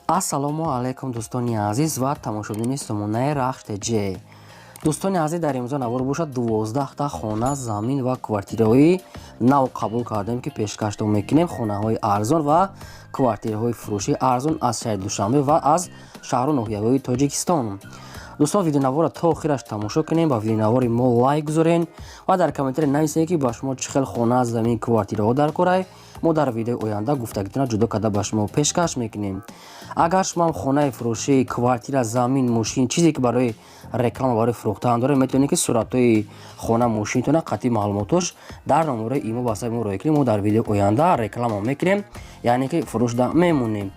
Ассалому алайкум, дӯстони азиз ва тамошобинони сомонаи Рахш ТЖ. Дӯстони азиз, дар имрӯза навор бошад, 12та хона, замин ва квартираҳои нав қабул кардем, ки пешкаштон мекунем. Хонаҳои арзон ва квартираҳои фурӯшии арзон аз шаҳри Душанбе ва аз шаҳру ноҳияҳои Тоҷикистон. Дӯстон, видеонаворро то охираш тамошо кунем, ба видеонавори мо лайк гузорен ва дар комментария нависед, ки ба шумо чӣ хел хона, замин, квартираҳо дар корай. Мо дар видеои оянда гуфтагитона ҷудо карда ба шумо пешкаш мекунем. Агар шумо ҳам хонаи фурӯшӣ, квартира, замин, мошин, чизе ки барои реклама, барои фурӯхтан доред, метавонед, ки суратҳои хона, мошинтона қатъи маълумотош дар номерои имо ватсапи мо роя кунем. Мо дар видеои оянда реклама мекунем, яъне ки фурӯшда мемонем.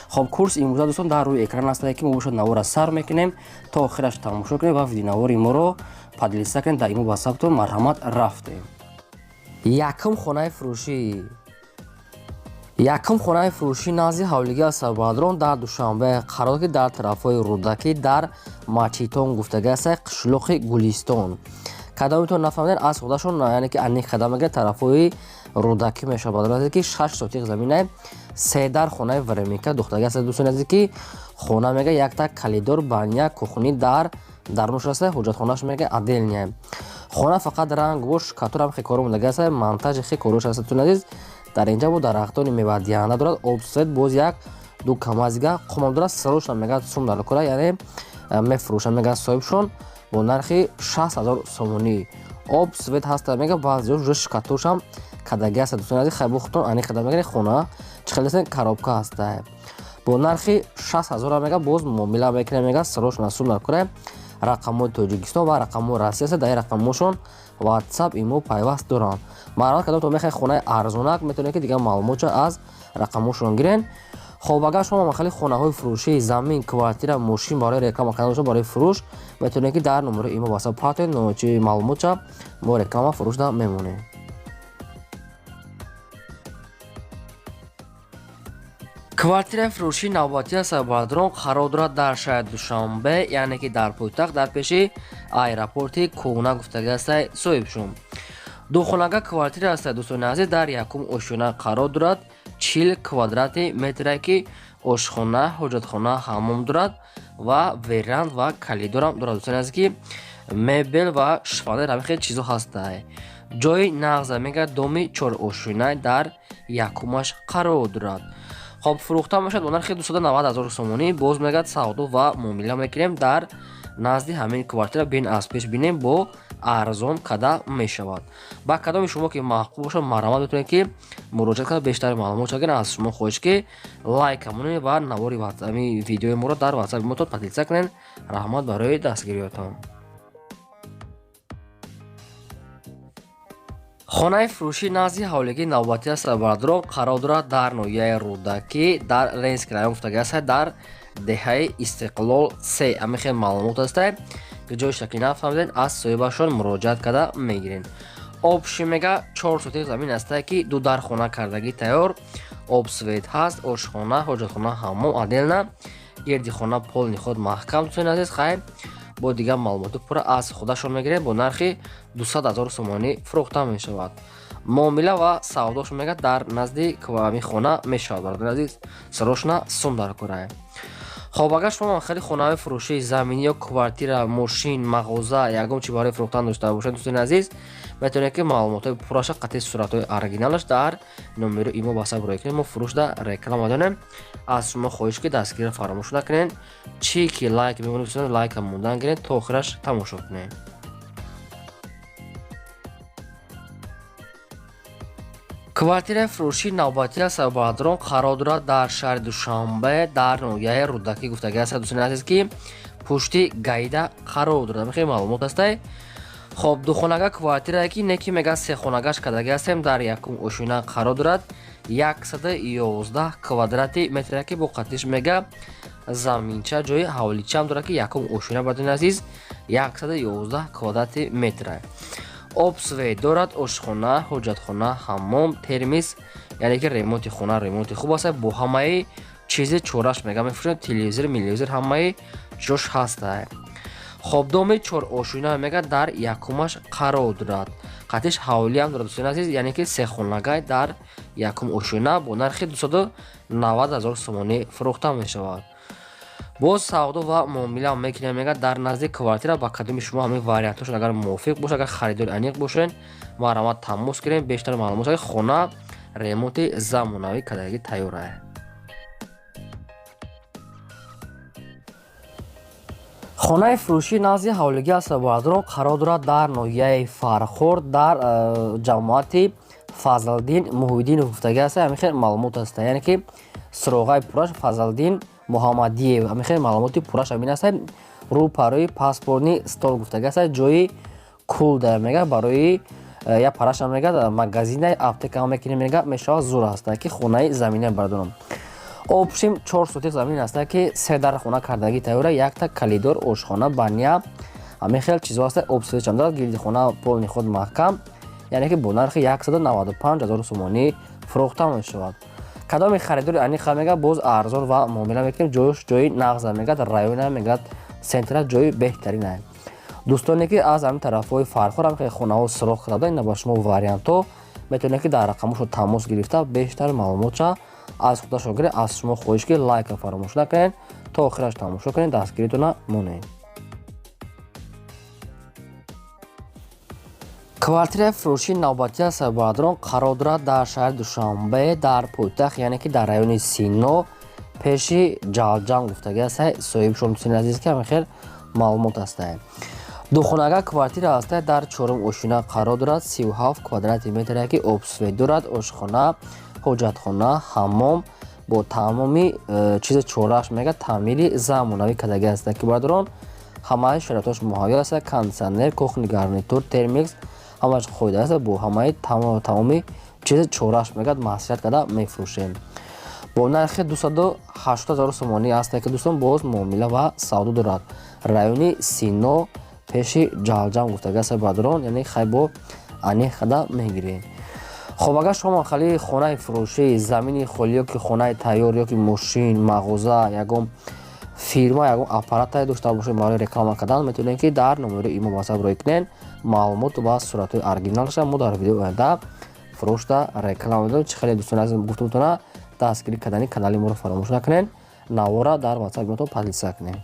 Хоб, курс имрӯза, дӯстон, дар рӯи экран астае, ки мо бошад навора сар мекунем, то охираш тамошо кунем ва видеонавори моро поделиться кунем дар имо ватсаптон. Марҳамат, рафтем. Якум хонаи фурӯшӣ. Якум хонаи фурӯшӣ назди ҳавлигии Асабадрон дар Душанбе қарор, ки дар тарафҳои Рӯдакӣ, дар Мачитон гуфтага аста, қишлоқи Гулистон. Кадомитон нафаҳмиден, аз худашон, яъне ки аниқ қадам мегирад, тарафҳои Рӯдакӣ мешавад, ки 6 сотиқ заминае, се дар хонаи временка духтага аста. Дӯстони азиз, ки хона мега якта коридор, баня, кухни дар дарунаш аста, ҳоҷатхонааш мега отдельная. Хона фақат ранг бош, катурам хе коро мондага аста, монтажи хе корош аста. Дӯстони азиз, дар инҷа бо дарахтони мевадиҳанда дорад, об, свет, боз як ду камазига қумам дорад. Срочно мега сум дар кора, яъне мефурӯшанд, мега соҳибшон, бо нархи 60 000 сомонӣ. Об, свет ҳаста, мега баъзеҳо уже штукатуршам кадаги аста. Дӯстони азиз, хайбо худтон аниқ қадам мегиред. Хона чӣ хел дестен, коробка ҳаста, бо нархи 60 000 мега боз муомила мекунем, мега срочно сум дар кора. Рақамҳои Тоҷикистон ва рақамҳои Россия аст, дар ин рақамҳошон Ватсап, имо пайваст доранд. Марҳамат, кадомтон мехоҳед хонаи арзонак, метавонед, ки дигар маълумотча аз рақамҳошон гирен. Хоб, агар шумо махали хонаҳои фурӯшии, замин, квартира, мошин барои реклама кардан бошад, барои фурӯш, метавонед, ки дар номерои имо ватсап партоед чи маълумотча, мо реклама фурӯшда мемонем. Квартираи фурӯшии навбатӣ аст, бародарон, қарор дорад дар шаҳри Душанбе, яъне ки дар пойтахт, дар пеши аэропорти кӯҳна гуфтага астай соҳибшум. Духонага квартира аста, дӯстони азиз, дар якум ошёна қарор дорад, 40 квадрати метре, ки ошхона, ҳоҷатхона, ҳаммом дорад ва веранд ва коридорам дорад. Дӯстони азиз, ки мебел ва шифонер, ҳамин хел чизо ҳастай. Ҷои нағза, мега доми чорошёна дар якумаш қарор дорад. Хоб, фурӯхта мешавад бо нархи 290 000 сомонӣ. Боз мегӯяд, савдо ва муомила мекунем. Дар назди ҳамин квартира бин, аз пеш бинем, бо арзон када мешавад. Ба кадоми шумо ки маъқул бошад, марҳамат, метавонед, ки муроҷиат карда бештари маълумот шагиред. Аз шумо хоҳиш, ки лайк монед ва навори ами видеои моро дар ватсапи мо поделиться кунед. Раҳмат барои дастгириётон. Хонаи фурӯшӣ назди ҳавлигии навбатӣ аст, бародарон, қарор дорад дар ноҳияи Рӯдакӣ, дар Ленинский район гуфтага аст, дар деҳаи Истиқлол се. Ҳамин хел маълумот ҳастай, ки ҷои шакли нафаҳмиден, аз соҳибашон муроҷиат карда мегирен. Общий мега 4 сотиқ замин ҳастае, ки ду дар хона кардагӣ тайёр, об, свет ҳаст, ошхона, ҳоҷатхона, ҳаммом отдельно, гирди хона полный худ маҳкам. Дӯстони азиз, хайр, бо дигар маълумоти пурра аз худашон мегирем. Бо нархи 200 000 сомонӣ фурӯхта мешавад. Муомила ва савдош мега дар назди ами хона мешавад. Бародари азиз, срочно сум дар корае. Хоб, агар шумо хеле хонаҳои фурӯшии, заминӣ ё квартира, мошин, мағоза, ягон чи барои фурӯхтан дошта бошед, дӯстони азиз, метавонед, ки маълумотҳои пурраша қатъи суратҳои оригиналаш дар номери имо ватсап роя кунед. Мо фурӯшда реклама донем. Аз шумо хоҳиш, ки дастгириро фаромӯш накунед. Чӣ ки лайк мемонед, дӯстон, лайка мондан гиред, то охираш тамошо кунед. Квартираи фурӯшии навбатӣ аст, бародарон, қарор дорад дар шаҳри Душанбе, дар ноҳияи Рӯдакӣ гуфтага аст, дӯстони азиз, ки пушти гаида қарор дорад. Ҳамин хел маълумот ҳастай. Хоб, духонага квартирае, ки неки мега сехонагаш кардагӣ ҳастем, дар якум ошёна қарор дорад, 111 квадрати метре, ки бо қатиш мега заминча, ҷои ҳавличаам дорад, ки якум ошёна, бародари азиз, 111 квадрати метре. Об, свет дорад, ошхона, ҳоҷатхона, ҳаммом, термис, яъне ки ремонти хона ремонти хуб аст, бо ҳамаи чизи чораш мега мефурӯшанд, телевизор, мелевизор, ҳамаи ҷош ҳаста. Хоб, доми чорошӯна мега дар якумаш қарор дорад. Қатиш ҳавлиам дорад, дӯстони азиз, яъне ки сехонагай дар якум ошӯна бо нархи 290 000 сомонӣ фурӯхта мешавад. Боз савдо ва муомила мекунем, мега дар назди квартира. Ба кадоми шумо ҳамин вариантҳошон агар мувофиқ бошад, агар харидори аниқ бошед, марҳамат, тамос гирем, бештар маълумот. Хона ремонти замонавӣ кардагӣ тайёр ае. Хонаи фурӯшии назди ҳавлигӣ аст, бародарон, қарор дорад дар ноҳияи Фархор, дар ҷамоати Фазлдин Муҳиддинов гуфтагӣ аст. Ҳамин хел маълумот аст, яъне ки суроғаи пурраш Фазлдин Муҳаммадиев. Ҳамин хел маълумоти пурраш ҳамин аст. Рӯ парои паспортный стол гуфтагӣ аст, ҷои кул да мега барои як параша мега магазинаи аптека мекунем, мега мешавад, зур аст ки хонаи замина, бародарон. Общем, 4 сотих замин аст ки се дар хона кардагӣ тайёра, якта калидор, ошхона, баня, ҳамин хел чизҳо аст. Обсвечам дорад, гирди хона полный худ маҳкам, яъне ки бо нархи 195 000 сомонӣ фурӯхта мешавад. Кадоми харидори аниқа мега, боз арзон ва муомила мекунем. Ҷояш ҷои нағза мега, района мега, центра ҷои беҳтарина. Дӯстоне ки аз ҳамин тарафҳои Фархор ҳам хонаҳо суроғ карда, ина ба шумо вариантҳо, метавонед ки дар рақамошон тамос гирифта, бештар маълумотша аз худашон гиред. Аз шумо хоҳиш ки лайка фаромӯш накунед, то охираш тамошо кунед, дастгиритона монед. Квартираи фурӯшии навбатӣ аст, бародарон, қарор дорад дар шаҳри Душанбе, дар пойтахт, яъне ки дар райони Сино, пеши Ҷалҷам гуфтагӣ аст. Соҳибшон, дӯстони азиз, ки ҳамин хел маълумот аст. Духонага квартира аст, дар чорум ошина қарор дорад, 37 квадрати метр, ки обсвет дорад, ошхона, ҳоҷатхона, ҳаммом бо тамоми чизи чорааш, мега таъмири замонавӣ кардагӣ аст ки, бародарон, ҳамаи шароитош муҳайё аст: кондитсионер, кухонный гарнитур, термикс, ҳамааш қоида аст. Бо ҳамаи тамоми чизи чорааш мегӯяд маслиҳат карда мефурӯшем. Бо нархи 280 000 сомонӣ аст ки, дӯстон, боз муомила ва савдо дорад. Райони Сино, пеши Ҷалҷам гуфтагӣ аст, бародарон, яъне хай бо аниқ карда мегирем. Хоб, агар шумо хали хонаи фурӯшӣ, замини холӣ ёки хонаи тайёр ёки мошин, мағоза, ягон фирма, ягон аппаратае дошта бошед барои реклама кардан, метавонед ки дар номери имо WhatsApp рой кунед. Маълумот ва суратҳои оригиналша мо дар видеои оянда фурӯшда реклама медонем. Чӣ хеле, дӯстони азиз, гуфта бутона, дастгирӣ кардани канали моро фаромӯш накунед, навора дар WhatsApp мотон поделиться кунед.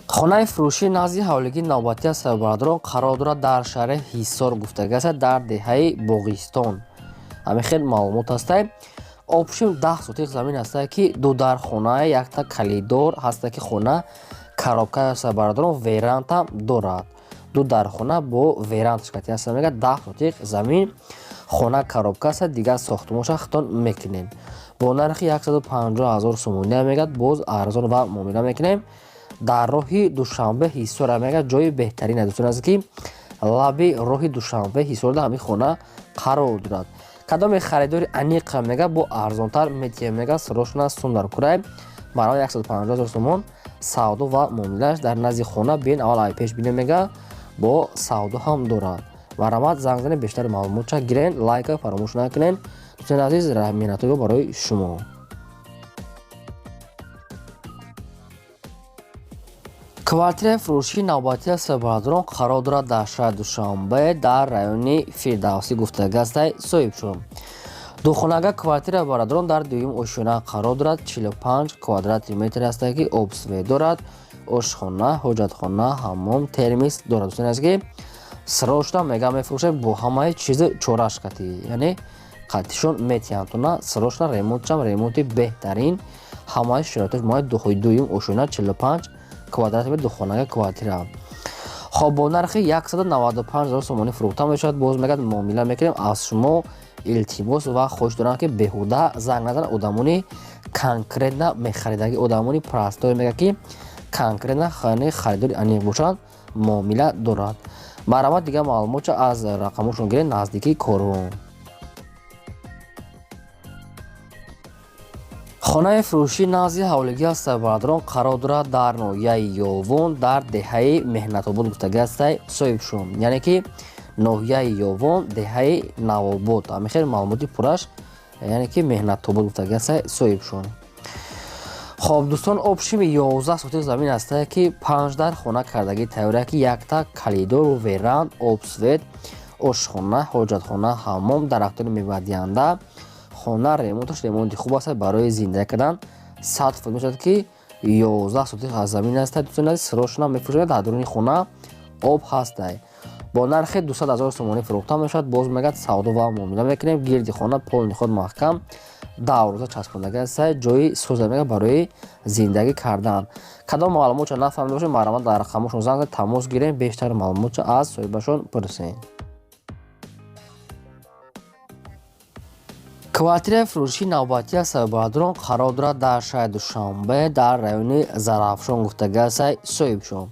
Хонаи фурӯшии назди ҳавлигии навбатӣ аст, бародарон, қарор дорад дар шаҳри Ҳисор гуфтагӣ аст, дар деҳаи Боғистон. Ҳамин хел маълумот аст. Общем, 10 сотих замин аст ки ду дар хона, якта калидор ҳаста ки хона коробка аст, бародарон, верандам дорад. Ду дар хона бо веранд шкати аст, мега 10 сотих замин, хона коробка аст, дигар сохтмонша хитон мекунем. Бо нархи 150 000 сомонӣ мегӯяд, боз арзон ва муомила мекунем. Дар роҳи Душанбе Ҳисор мега ҷои беҳтарин аст, дӯстон азиз, ки лаби роҳи Душанбе Ҳисорда ҳамин хона қарор дорад. Кадоми харидори аниқа мега, бо арзонтар метиҳем, мега сирошона сум дар курай барои 150 000 сомон савдо ва муомилааш. Дар назди хона бин, аввал ай пеш бинем, мега бо савдо ҳам дорад. Марҳамат, занг занед, бештар маълумотша гирен, лайка фаромӯш накунед. Дӯстони азиз, меҳнатҳои барои шумо. Квартираи фурӯшии навбатӣ аст, бародарон, қарор дорад дар шаҳри Душанбе, дар райони Фирдавсӣ гуфтагӣ аст. Соҳибшон духонага квартира, бародарон, дар дуюм ошёна қарор дорад, 45 квадрати метр аст ки обсвет дорад, ошхона, ҳоҷатхона, ҳаммом, термис дорад. Дӯстони азиз, ки сирошта мега мефурӯшад бо ҳамаи чизи чораш кати, яъне қатишон метиҳанд сирошта, ремонтшам ремонти беҳтарин, ҳамаи шароитош мои дуюм ошёна, 45 квадрати метр, духонага квартира. Хоб, бо нархи 195 000 сомонӣ фурӯхта мешавад. Боз мегӯяд муомила мекунем. Аз шумо илтимос ва хоҳиш дорам ки беҳуда занг назанад одамони конкретно мехаридаги, одамони простой, мегӯяд ки конкретно харидори аниқ бошанд, муомила дорад. Марҳамат, дигар маълумотша аз рақамошон гиред, наздикии корвон. Хонаи фурӯшии назди ҳавлигӣ аст, бародарон, қарор дорад дар ноҳияи Ёвон, дар деҳаи Меҳнатобод гуфтагӣ аст. Соҳибшон, яъне ки ноҳияи Ёвон, деҳаи Навобод, ҳамин хел маълумоти пурраш, яъне ки Меҳнатобод гуфтагӣ аст. Соҳибшон Хоб дӯстон, общими 11 сотих замин ҳастае, ки 5 дар хона кардагӣ тайёра, ки якта калидору веранд, об, свет, ошхона, ҳоҷатхона, ҳаммом, дарахтони мевадиҳанда. Хона ремонташ ремонти хуб аст, барои зиндагӣ кардан 100% мешавад, ки 11 сотих аз замин аст. Дӯстони азиз, сирошона мефурӯшад, дар дуруни хона об ҳастай. Бо нархи 200 0 сомонӣ фурӯхта мешавад. Боз мегӯяд, савдо ва муомила мекунем. Гирди хона полный худ маҳкам, давроза часпондагӣ ҳастай, ҷои соза мега барои зиндагӣ кардан. Кадом маълумотча нафаҳмида бошед, марҳамат, дар рақамошон занг зад, тамос гирем, бештар маълумотча аз соҳибашон пурсем. Квартираи фурӯшии навбатӣ аз соҳиббаҳодурон қарор дорад дар шаҳри Душанбе, дар райони Зарафшон гуфтагӣ ҳастай соҳибшон.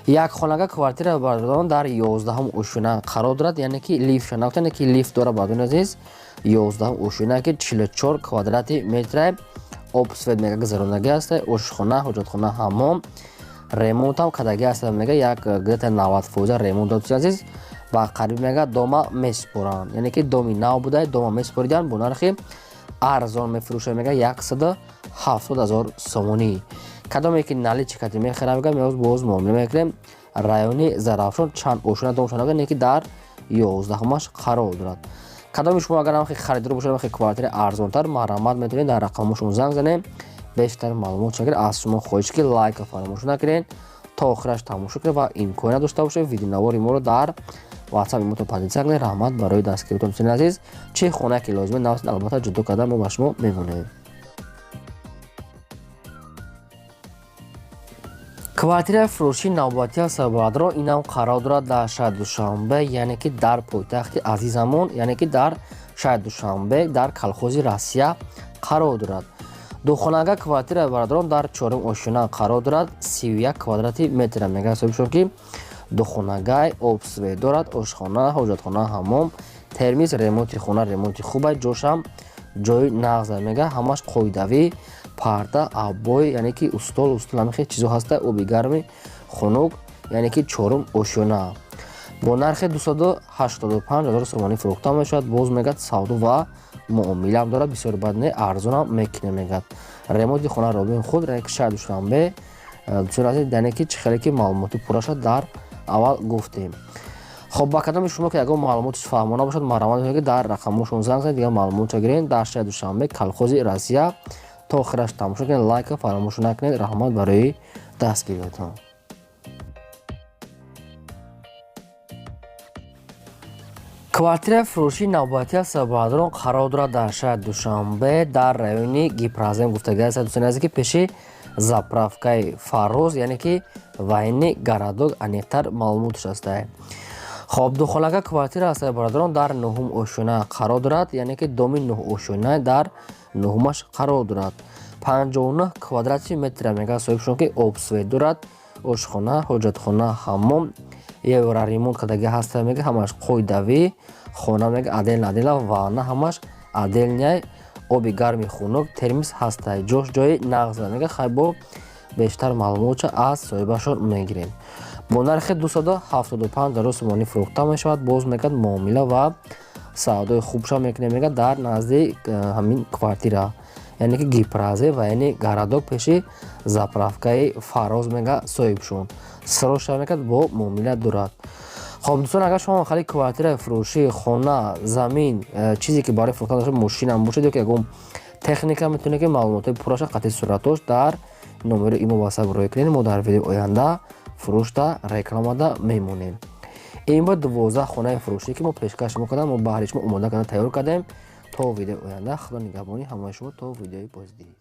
Як хонага квартира бародарон дар 11-ум ошёна қарор дорад, яъне ки лифт нагуфта, яъне ки лифт дорад, бародарони азиз. 11-ум ошёна, ки 44 квадрати метра, об, свет мега гузарондагӣ аст, ошхона, ҳоҷатхона, ҳаммом, ремонтам кардагӣ аст, мега як где-то 90% ремонт дод, азиз. Ба қариб мега дома месупоранд, яъне ки доми нав буда, дома месупориданд, бо нархи арзон мефурӯшанд, мега 170 000 сомонӣ. Кадоме ки наличи кати мехарам, мега меоз боз муомила мекунем. Райони Зарафшон, чанд ошёна дом шуда, яъне ки дар 11-умаш қарор дорад. Кадоми шумо агар ҳам харидор бошед, ҳам квартираи арзонтар, марҳамат, метавонед дар рақамошон занг занем, бештар маълумот шакр. Аз шумо хоҳиш, ки лайка фаромӯш накунед, то охираш тамошо кунед ва имконият дошта бошед, видеонавори моро дар WhatsApp мо поделиться кунед. Раҳмат барои дастгиритон, дӯстони азиз. Чӣ хонае ки лозиме, нависед, албатта ҷудо карда мо ба шумо мемонем. Квартираи фурӯшии навбатӣ аз Сабадро инам қарор дорад дар шаҳри Душанбе, яъне ки дар пойтахти азизамон, яъне ки дар шаҳри Душанбе, дар колхози Россия қарор дорад. Духонага квартираи бародарон дар чорум ошёна қарор дорад, 31 квадрати метра. Мега соҳибшон, ки духонагай об, свет дорад, ошхона, ҳоҷатхона, ҳаммом, термиз, ремонти хона ремонти хубай, ҷошам ҷои нағза, мега ҳамаш қоидавӣ, парда, обой, яъне ки устол ҳамин хел чизо ҳаста, оби гарми, хунук, яъне ки чорум ошёна бо нархи 285 000 сомонӣ фурӯхта мешавад. Боз мегӯяд, савдо ва муомилаам дорад, бисёр бад не, арзонам мекунем, мегӯяд. Ремонти хона робин худ, яъне ки шаҳри Душанбе, дӯстони азиз, яъне ки чӣ хеле ки маълумоти пурраша дар аввал гуфтем. Хоб, ба кадоми шумо ки ягон маълумоти фаҳмона бошад, марҳамат мекунед, ки дар рақамошон занг занед, дигар маълумотша гиред. Дар шаҳри Душанбе, колхози Россия. То охираш тамошо кунед, лайка фаромӯш накунед. Раҳмат барои дастгириятон. Квартираи фурӯшии навбатӣ аз бародарон қарор дорад дар шаҳри Душанбе, дар райони Гипрозем гуфтагӣ аст, дӯстони азиз, ки пеши заправкаи Фарроз, яъне ки военный городок аниқтар маълумоташ ҳастае. Хоб, духонака квартира аст, бародарон, дар нуҳум ошёна қарор дорад, яъне ки доми нуҳ ошёна дар нуҳумаш қарор дорад. 59 квадрати метра, мегӯяд соҳибшон, ки об, свет дорад, ошхона, ҳоҷатхона, ҳаммом, евро ремонт кардагӣ ҳаста, мега ҳамаш қоидавӣ, хона мега отдельно отдельно, ванна ҳамаш отдельная, оби гарми, хунук, термис ҳастай, ҷош ҷои нағза, мега. Хай, бо бештар маълумотша аз соҳибашон мегирем. Бо нархи 275 000 сомонӣ фурӯхта мешавад. Боз мегӯяд, муомила ва савдои хубша мекунем, мегӯяд, дар назди ҳамин квартира, яъне ки Гипразе ва яъне городок, пеши заправкаи Фароз, мега соҳибшон сироша мекард, бо муомила дорад. Хоб дӯстон, агар шумо хали квартираи фурӯшӣ, хона, замин, чизе ки барои фурӯхтан дошта, мошинам бошад ё ки ягон техника, метавонед ки маълумотҳои пурраша қатъи суратош дар номери имо WhatsApp рӯй кунед. Мо дар видеои оянда фурӯшда рекламада мемонем. Ин буд 12 хонаи фурӯшӣ, ки мо пешкаш шумо кардам, мо баҳри шумо омода карда тайёр кардем. То видеои оянда, Худо нигаҳбони ҳамаи шумо, то видеои боздид.